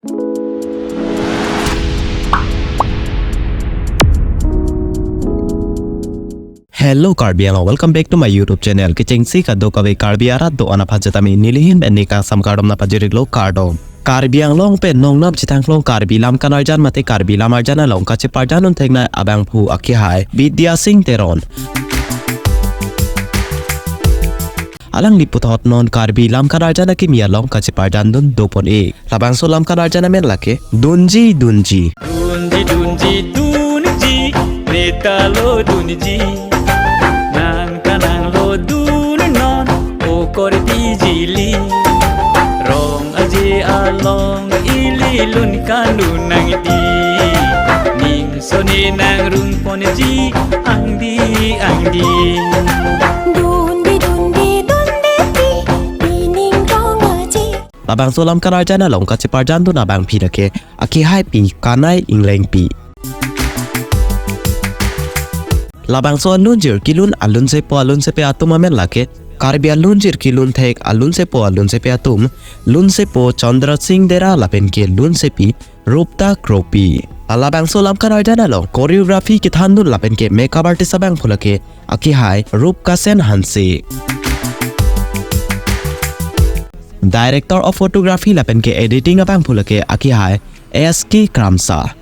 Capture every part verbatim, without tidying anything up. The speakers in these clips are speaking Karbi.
Hello Karbi Anglong, welcome back to my YouTube channel. Kechengsi kadokave Karbi arat do-an aphan setame nelihin pen ne kangsam kardom nangpajir-iklo, kardom. Karbi Anglong pen nongnam chethanglong Karbi lam kanarjan mate Karbi lam arjan along kacheparjan un theknei abangphu akehai Bidya Sing Teron. Alangli puthot non Karbi lam kanarjan akimi along kacheparjandun dopon-ik. Labangso lam kanarjan amen lake Dunji Dunji. Dunji dunji dunji, neta lo dunji. Nang ta nang lo dun non, o kor bijili. Rong aje along ili lun kanu nang di. Ning soni nang rung ponji, angdi angdi. Dunji dunji dunji pi, pining rong aje. Labangso lam kanarjan along kacheparjandun abangpi lake akehai pi Kanai Englengpi. Labangso alunjir kelun alunsepo alunsepi atum amen lake Karbi alunjir kelun thek alunsepo alunsepi atum, lunsepo Chandra Sing Dera lapen ke lunsepi Rupta Kropi. Labangso lam kanarjan along choreography kethandun lapen ke makeup artist abangphu lake akehai Rupkasen Hanse. Director of photography lapen ke editing abangphu lake akehai S K Kramsa.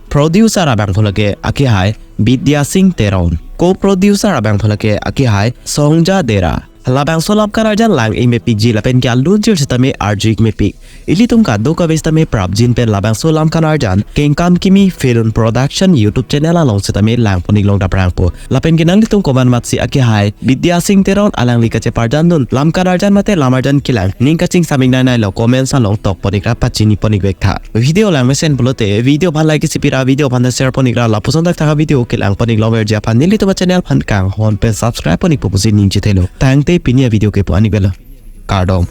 Producer abangphu lake akehai Bidya Sing Teron. Co-producer abangphu lake akehai Songja Dera. Labangso lam kanarjan lang-ik mepikji lapen ke alunjir setame arju-ik mepik. Ilitum kadokave setame prapjin pen labangso lam kanarjan Kengkam Kimi Film Production YouTube channel along setame langpon-iklong daprangpo. Lapen ke nanglitum komat matsi akehai Bidya Sing Teron alangli kacheparjandun lam kanarjan mate lam arjan kelang ning kachingsamik nai nai lo comments along tokpon-ikra pachinipon-ik vektha. Video langmesen pulote video aphan like isi pira, video aphan share pon-ikra, lapuson thakthak video kelangpon-iklong verji aphan nelitum channel aphan kanghon pen subscribe pon-ikpo pusi ningje thelo. Tangte pini avideo ke pu-an-ik velo. Kardom.